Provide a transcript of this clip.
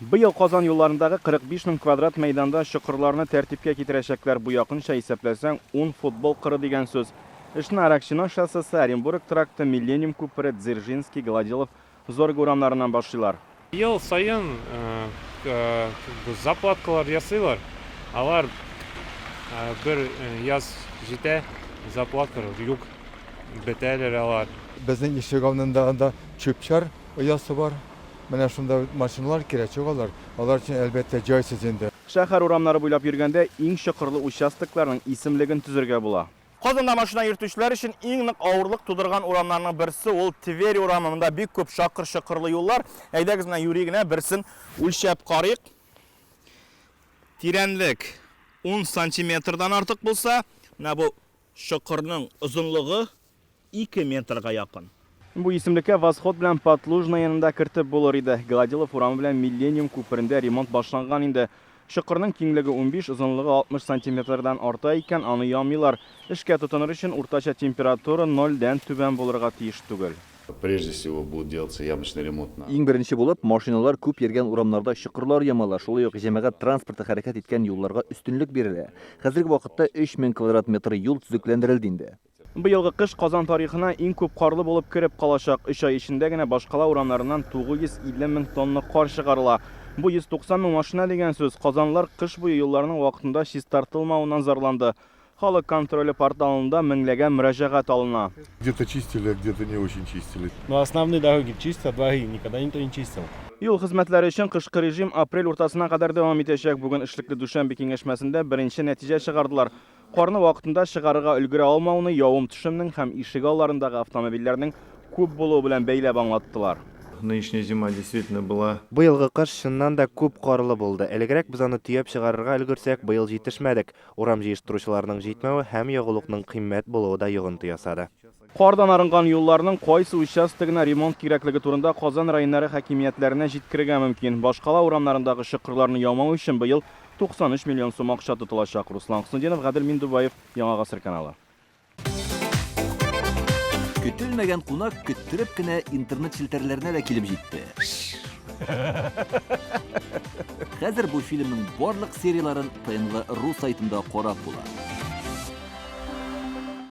Быел Казан юлларындагы 45 мең квадрат мәйданда чокырларны тәртипкә китерәчәкләр, бу якынча исәпләсәң, ун футбол кыры дигән сүз. Эшне Аракчино шоссесы, Оренбург тракты, Миллениум күпере, Дзержинский, Гладилов, Зорге урамнарыннан башлыйлар. Ел саен заплаткалар ясыйлар. Алар бер яз җитә, заплаткалар юк, бетәләр алар. Безнең ишегалдында анда чүп-чар оясы бар. Менә шунда машиналар керә, чыгалар. Алар өчен, әлбәттә, җайсыз инде. Шәһәр урамнары буйлап йөргәндә иң чокырлы участокларның исемлеген төзергә була. Казанда машина йөртүчеләр өчен иң нык авырлык тудырган урамнарның берсе ул Тверь урамы. Монда бик күп чакыр-чокырлы юллар. Әйдәгез, менә юри генә берсен үлчәп карыйк. Тирәнлек 10 сантиметрдан артык булса, менә бу чокырның озынлыгы 2 метрга якын. Бу исемлеккә Восход белән Подлужнаяны да кертеп булыр иде. Гладилов урамы белән Миллениум күперендә ремонт башланган инде. Чокырның киңлеге 15, озынлыгы 60 сантиметрдан арта икән, аны ямыйлар. Эшкә тотыныр өчен уртача температура нольдән түбән булырга тиеш түгел. Прежде всего будет делаться ямочный ремонт на. Иң беренче булып, машиналар күп йөргән урамнарда чокырлар ямала, шулай ук җәмәгать транспорты хәрәкәт иткән юлларга өстенлек бирелә. Хәзерге вакытта 3000 квадрат метр юл төзекләндерелде инде. Быелгы кыш Казан тарихына иң күп карлы булып кереп калачак. Өч ай эчендә генә башкала урамнарыннан 950 мең тонна кар чыгарыла. Бу 190 мең машина дигән сүз. Казанлылар кыш буе юлларның вакытында чистартылмавыннан зарланды. Халык контроле порталында меңләгән мөрәҗәгать алына. Где-то чистили, а где-то не очень чистили. Ну основные дороги чистят, дворы никогда никто не чистил. Юл хезмәтләре өчен кышкы режим апрель уртасына кадәр дәвам итәчәк. Бүген эшлекле дүшәмбе киңәшмәсендә беренче нәтиҗә чыгардылар. Карны вакытында чыгарырга өлгерә алмауны явым-төшемнең һәм ишегалларындагы автомобильләрнең күп булуы белән бәйләп аңлаттылар. Нынешняя зима действительно была. Быелгы кыш, чыннан да, күп карлы булды. Элегрәк без аны төяп чыгарырга өлгерсәк, быел җитешмәдек. Урам җыештыручыларның җитмәве һәм ягулыкның кыйммәт булуы да йогынты ясады. Кардан арынган юлларның кайсы участогына ремонт кирәклеге турында Казан районнары хакимиятләренә җиткерергә мөмкин. Башкала урамнарындагы чокырларны ямау өчен быел 93 миллион сум акча тотылачак. Руслан Хөснетдинов, Гадел Миндубаев, Яңа Гасыр каналы. Көтелмәгән кунак көттереп кенә интернет челтәрләренә дә килеп җитте. Хәзер бу фильмның барлык серияләрен ТНВ ру сайтында карап була.